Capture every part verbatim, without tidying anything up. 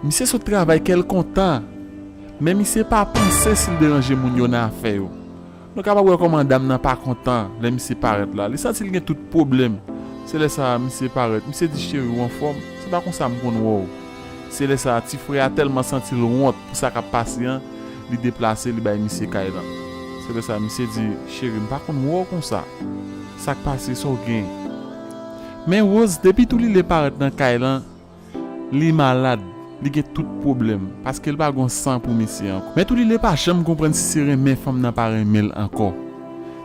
Misye sot travay kè l kontan, men misye pa panse si l deranje moun yo nan afè yo. Nou kapab wè kòman dam nan pa kontan lè misye parèt la. Li santi l gen tout pwoblèm. Se lè sa a misye parèt. Misye di, "Cheri, w anfòm? Se pa konsa m konn wè w." Se lè sa a, ti frè a tèlman santi l wont pou sa k ap pase an, li deplase, li bay misye kay lan. Se lè sa a, misye di, "Cheri, m pa konn wè w konsa. Sa k pase, sa w gen?" Men Rose, depi Toulile parèt nan kay lan, li malad, li gen tout pwoblèm, paske l pa gon san pou misye ankò. Men Toulile pa janm konprann si se renmen fanm nan pa renmen l ankò.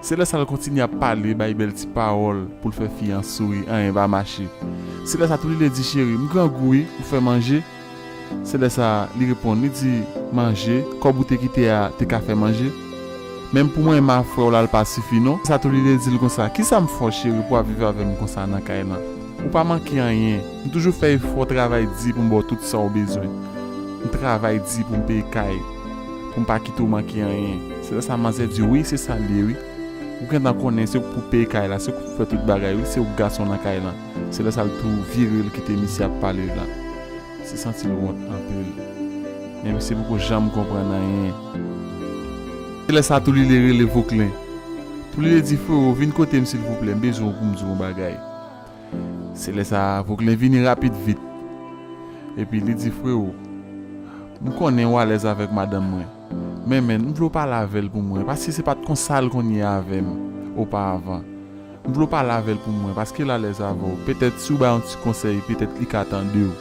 Se lè sa l kontinye ap pale, bay bèl ti pawòl pou l fè fi an souri, anyen pa mache. Se lè sa Toulile di, "Cheri, m grangou wi, ou fè manje?" Se lè sa li reponn, li di, "Manje, kòb ou te kite a te ka fè manje?" Menm pou mwen, m a frè w la, l pa sifi non. Sa Toulile di l konsa, "Kisa m fè w, cheri, pou w ap viv avè m konsa nan kay lan? Ou pa manke anyen. M toujou fè efò travay di pou m ba w tout sa w bezwen. M travay di pou m peye kay, pou m pa kite w manke anyen." Se lè sa manzè di, "Wi, se sa l ye, wi. Ou gentan konnen se ou k pou peye kay la, se ou k pou fè tout bagay, wi, se ou k gason nan kay lan." Se lè sa l tou vire l kite misye ap pale la. Misye santi l wont anpil. Men misye poko janm konprann anyen. Se lè sa Toulile rele Voklen. Toulile di, "Frewo, vin kote m silvouplè, m bezwen w pou m di w yon bagay." Se lè sa Voklen vini rapid vit. Epi li di, "Frewo, m konnen w alèz avèk madanm mwen. Men, men, m vle w pale avè l pou mwen, paske se pa t konsa l konn ye avè m oparavan. M vle w pale avè l pou mwen, paske l alèz avè w. Petèt si w ba yon ti konsèy, petèt li ka tande w.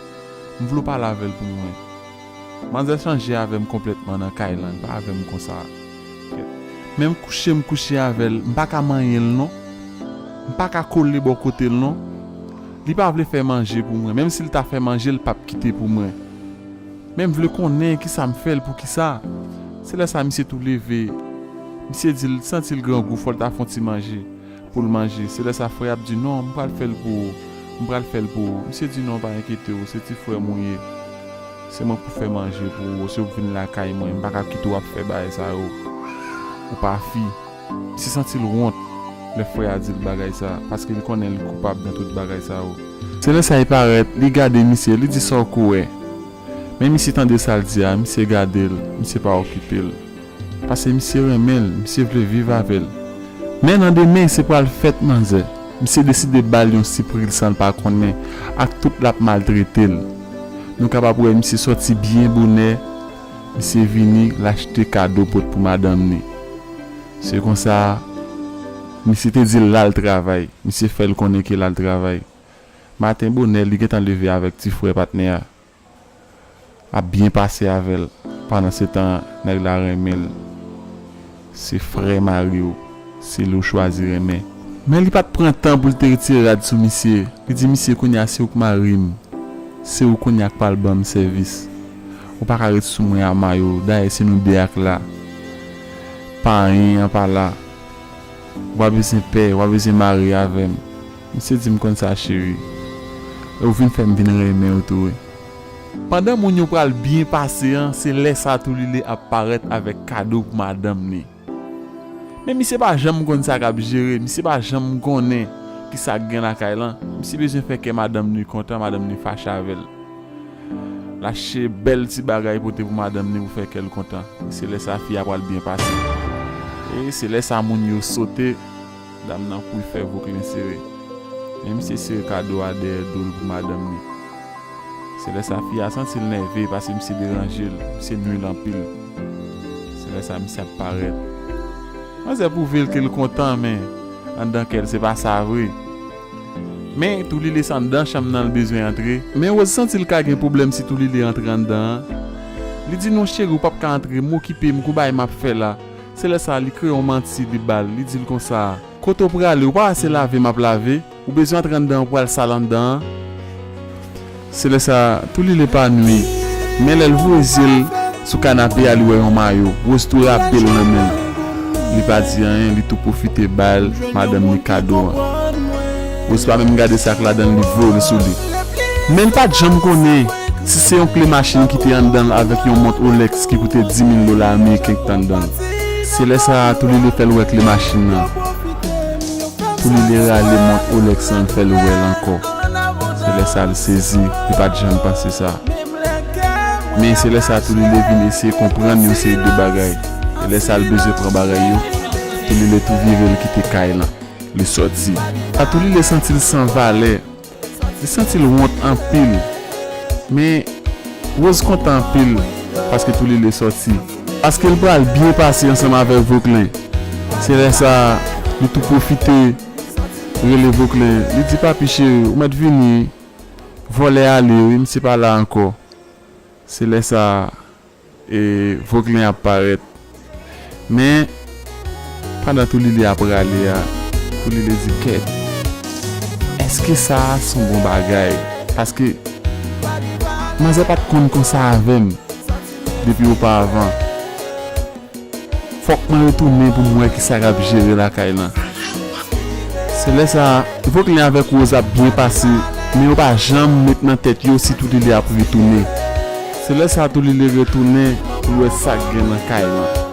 M vle w pale avè l pou mwen." Manzè chanje avè m konplètman nan kay lan, li pa avè m konsa. Menm kouche m kouche avè l, m pa ka manyen l non. M pa ka kole bò kote l non. Li pa vle fè manje pou mwen. Menm si l ta fè manje, l p ap kite pou mwen. Men m vle konnen kisa m fè l, poukisa. Se lè sa misye tou leve. Misye di l santi l grangou, fò l ta fè yon ti manje pou l manje. Se lè sa frè ap di, "Non, m pral fè l pou ou. M pral fè l pou ou." Misye di, "Non, pa enkyete w, se ti frè m ou ye. Se mwen k pou fè manje pou ou, se ou k vin lakay mwen, m pa ka kite w ap fè bagay sa yo. Ou pa fi." Misye santi l wont lè frè a di l bagay sa, paske li konnen li koupab nan tout bagay sa yo. Se lè sa li parèt, li gade misye, li di, "Sa w ko wè?" Men misye tande sa l di a, misye gade l, misye pa okipe l. Paske misye renmen l, misye vle viv avè l. Men nan demen, se pral fèt manzè. Misye deside ba l yon sipriz san l pa konnen, ak tout l ap maltrete l. Nou kapab wè misye sòti byen bonè, misye vini, l achte kado pot pou madanm ni. Se konsa, misye te di l l al travay. Misye fè l konnen ke l al travay. Maten bonè, li gentan leve avèk ti frè patnè a. Ap byen pase avè l. Pandansetan, nèg la renmen l. Se frè mari w, se li w chwazi renmen. Men li pa t pran tan pou l te retire rad sou misye. Li di misye, "Kounye a se ou k mari m. Se ou kounye a k pral ban m sèvis. Ou pa ka ret sou mwen a mayo, dayè se nou de a k la. Pa anyen an pa la. W a bezwen pè, w a bezwen mari avè m." Misye di, "M konn sa, cheri. E ou vin fè m vin renmen w tou, wi." Pandan moun yo pral byen pase an, se lè sa Toulile ap parèt avèk kado pou madanm ni. Men misye pa janm konn sa k ap jere, misye pa janm konnen ki sa k gen lakay lan. Misye bezwen fè kè madanm ni kontan, madanm ni fache avè l. L achte bèl ti bagay pote pou madanm ni pou fè kè l kontan. Se lè sa fi a pral byen pase. E se lè sa moun yo sote, dam nan kouri fè Voklen sere. Men misye sere kado a dèyè do l pou madanm ni. Se lè sa fi a santi l nève paske misye deranje l, misye nwi l anpil. Se lè sa misye ap parèt. Manzè pwouve l ke l kontan, men anndan kè l se pa sa vre. Men Toulile se anndan chanm nan l bezwen antre. Men Rose santi l ka gen pwoblèm si Toulile antre anndan an. Li di, "Non cheri, ou p ap ka antre, m okipe, m gon bagay m ap fè la." Se lè sa a, li kreye yon manti, li ba l, li di l konsa, "Kote w prale? Ou pa wè se lave m ap lave? Ou bezwen antre anndan an pou al sal anndan an?" Se lè sa a, Toulile pa nwi, men lè l voye zye l sou kanape a, li wè yon mayo. Rose tou rape l nan men l. Li pa di anyen, li tou pwofite ba l madanm ni kado an. Rose pa menm gade sa k ladan l, li voye l sou li. Men l pa t janm konnen si se yon kle machin ki te anndan l avèk yon mont Rolex ki koute dis mil dola ameriken ki t anndan l. Se lè sa a, Toulile fè l wè kle machin nan. Toulile rale mont Rolex lan, l fè l wè l ankò. Se lè sa a l sezi, li pa t janm panse sa. Men se lè sa Toulile vin eseye konprann yon seri de bagay. E lè sa l bezwen pran bagay yo, Toulile tou vire l kite kay lan. Li sòti. Sa Toulile santi l san valè. Li santi l wont anpil. Men Rose kontan anpil paske Toulile sòti. Paske l pral byen pase ansanm avèk Voklen. Se lè sa li tou pwofite rele Voklen. Li di, "Papi cheri, ou mèt vini. Vòlè ale wi, misye pa la ankò." Se lè sa e, Voklen ap parèt. Men, pandan Toulile ap rale a, Toulile di, "Kèt, èske sa a se yon bon bagay?" Paske manzè pa t konn konsa avè m depi opavan. Fòk mwen retounen pou m wè kisa k ap jere lakay lan. Se lè sa a, Voklen avèk Rose ap byen pase, men yo pa janm met nan tèt yo si Toulile ap retounen. Se lè sa a Toulile retounen pou l wè sa k gen nan kay lan.